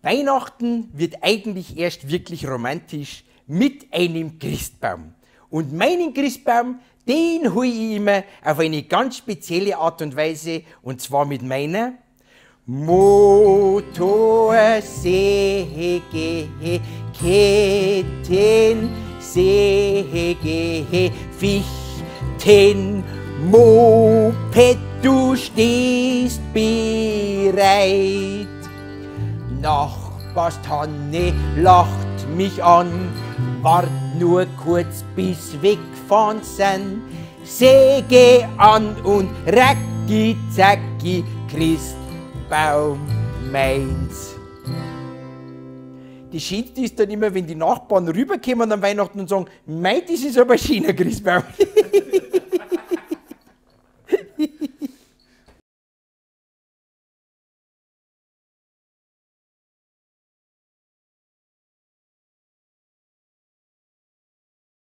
Weihnachten wird eigentlich erst wirklich romantisch mit einem Christbaum. Und meinen Christbaum, den hol ich immer auf eine ganz spezielle Art und Weise, und zwar mit meiner Motorsäge, Kettensäge, Fichten, Moped, du stehst bereit. Nachbarstanne lacht mich an, wart nur kurz, bis wegfahren sind. Säge an und racki zacki, Christbaum meins. Das Schönste ist dann immer, wenn die Nachbarn rüberkommen an Weihnachten und sagen, mei, das ist aber ein schöner Christbaum.